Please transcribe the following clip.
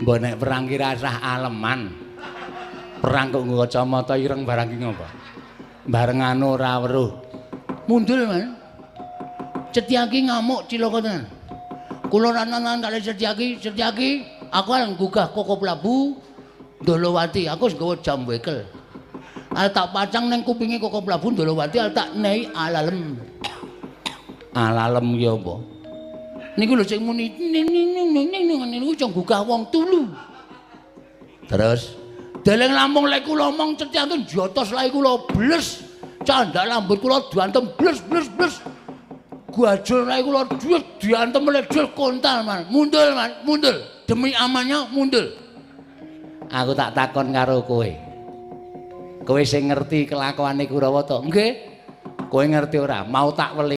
Mbok nek perang ki rasah aleman. Perang kok nggo kacamata ireng barang ki ngopo? Bareng anu ora weruh. Mundul, Man. Setyaki ngamuk cilaka tenan. Kula ranan kali Setyaki, Setyaki, aku arep nggugah Koko Prabu Ndolowati, aku wis nggawa jam wekel. Arep tak pacang ning kupinge Koko Prabu Ndolowati, arep tak nehi alalem. Alalem ki apa? Niku lho sing muni ning ning ning ning ning ning niku iso nggugah wong tulu. Terus deleng lampung lek kula omong Setyaki njotos lae kula bles. Candak rambut kula diantem bles bles bles. Gajul rai kula duit diantem ledul kontal, Man. Mundul, Man, mundul. Demi amannya mundul. Aku tak takon karo kowe. Kowe sing ngerti kelakuane Kurawa to? Nggih. Kowe ngerti ora? Mau tak weling